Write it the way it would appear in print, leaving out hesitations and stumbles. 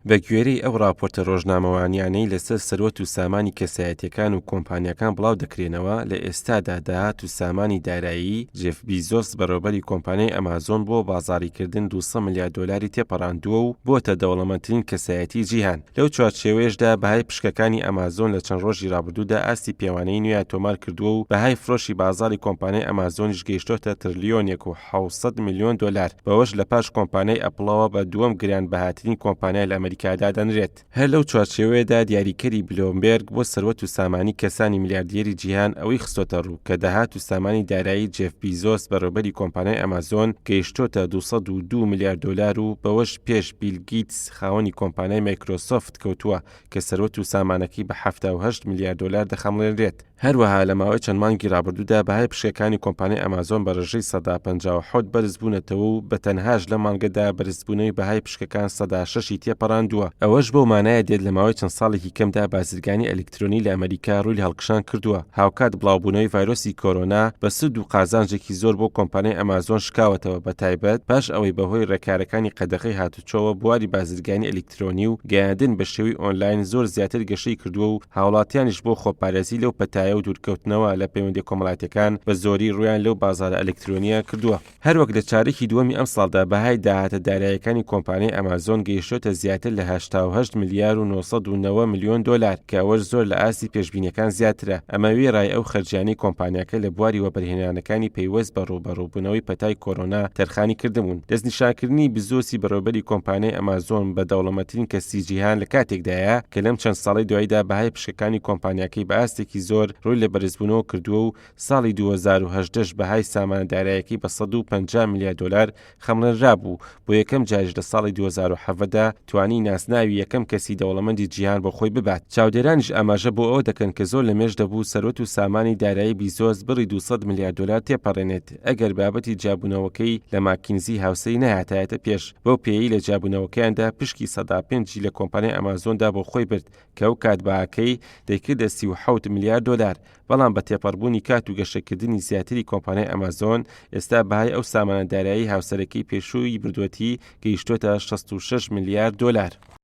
بەگوێرەی ئەو ڕاپۆرتە ڕۆژنامەوانیانەی لەسەر سەروەت و سامانی کەسایەتیەکان و کۆمپانیاکان بڵاو دەکرێنەوە، لە ئێستادا داهات و سامانی دارایی جێف بیزۆس بەڕێوبەری کۆمپانیای ئەمازۆن بۆ بازاڕیکردن 200 ملیار دۆلاری تێپەڕاندووە و بۆتە دەوڵەمەندترین کەسایەتی جیهان. لەو چوارچێوەیەشدا بەهای پشکەکانی ئەمازۆن لە چەند ڕۆژی ڕابردوودا ئاستی پێوانەیی نوێیان تۆمار کردووە و بەهای فرۆشی بازاڕی کۆمپانیای ئەمازۆنیش گەیشتۆتە ترلیۆنێک و 700 ملیۆن دۆلار، بەوەش لە پاش کۆمپانیای ئەپڵەوە بە دووەم گرانبەهاترین کۆمپانیا لە ئەمەریکا دادەنرێت. هەر لەو چوارچێوەیەدا دیاریکەری بلۆمبێرگ بۆ سەروەت و سامانی کەسانی ملیاردیێری جیهان ئەوەی خستۆتە ڕوو کە داهات و سامانی دارایی جێف بیزۆس بەڕێوبەری کۆمپانیای ئەمازۆن گەیشتۆتە 202 ملیار دۆلار و بەوەش پێش بیل گیتس خاوەنی کۆمپانیای مایکرۆسۆفت کەوتووە کە سەروەت و سامانەکەی بە 78 ملیار دۆلار دەخەمڵێنرێت. هەروەها لە ماوەی چەند مانگی ڕابردوودا بەهای پشکەکانی کۆمپانیای ئەمازۆن بە ڕێژەی 57% بەرزبوونەتەوە و بە تەنهاش لەم مانگەدا بەرزبوونەوەی بەهای پشکەکان 6% تێپەڕاندووە. ئەوەش بەو مانایە دێت لە ماوەی چەند ساڵێکی کەمدا بازرگانی ئەلیکترۆنی لە ئەمەریکا ڕووی لە هەڵکشان کردووە، هاوکات بڵاوبوونەوەی ڤایرۆسی کۆرۆنا بە سوود و قازانجێکی زۆر بۆ کۆمپانیای ئەمازۆن شکاوەتەوە بەتایبەت پاش ئەوەی بەهۆی ڕێکارەکانی قەدەغەی هاتوچۆوە بواری بازرگانی ئەلیکترۆنی و گەیاندن بە شێوەی ئۆنلاین زۆر زیاتر گەشەی کردووە و هاوڵاتیانیش بۆ خۆپارێزی لەو پەتایە و دوورکەوتنەوە لە پەیوەندیە کۆمەڵایەتیەکان بە زۆری ڕوویان لەو بازاڕە ئەلیکترۆنیە کردووە. هەروەک لە چارەکی دووەمی ئەمساڵدا بەهای داهاتە داراییەکانی کۆمپانیای ئەمازۆن گەیشتۆتە زیاتر لە 88 ملیار و 990 ملیۆن دۆلار کە ئەوەش زۆر لە ئاستی پێشبینیەکان زیاترە، ئەمە وێڕای ئەو خەرجیانەی کۆمپانیاکە لە بواری وەبەرهێنانەکانی پەیوەست بە ڕووبەڕووبوونەوەی پەتای کۆرۆنا تەرخانی کردبوون. دەستنیشانکردنی بزۆسی بەڕێوەبەری کۆمپانیای ئەمازۆن بە دەوڵەمەندترین کەسی جیهان لە کاتێکدایە کە لەم چەند ساڵەی دواییدا بەهای پشکەکانی کۆمپانیاکەی بە ئاستێکی زۆر ڕووی لە بەرزبوونەوە کردووە و ساڵی 2018 بەهای سامانە دارایەکەی بە 150 ملیار دۆلار خەمڵێنرابوو، بۆ یەکەم جاریش لە ساڵی 2017 دا توانی ناسناوی یەکەم کەسی دەوڵەمەندی جیهان بۆ خۆی ببات. چاودێرانیش ئاماژە بۆ ئەوە دەکەن کە زۆر لە مێژ دەبوو سەروەت و سامانی دارایی بیزۆس بڕی 200 ملیار دۆلار تێپەڕێنێت ئەگەر بابەتی جیابوونەوەکەی لە ماکینزی هاوسەری نەهاتایەتە پێش، بەو پێیەی لە جیابوونەوەکەیاندا پشکی 5% ی لە کۆمپانیای ئەمازۆندا بۆ خۆی برد کە ئەو کات بەهاکەی دەیکردە 37 ملیار دۆلار، بەڵام بە تێپەڕبوونی کات و گەشەکردنی زیاتری کۆمپانیای ئەمازۆن، ئێستا بەهای ئەو سامانە دارایی هاوسەرەکەی پێشووی بردووەتی گەیشتۆتە 66 ملیار دۆلار.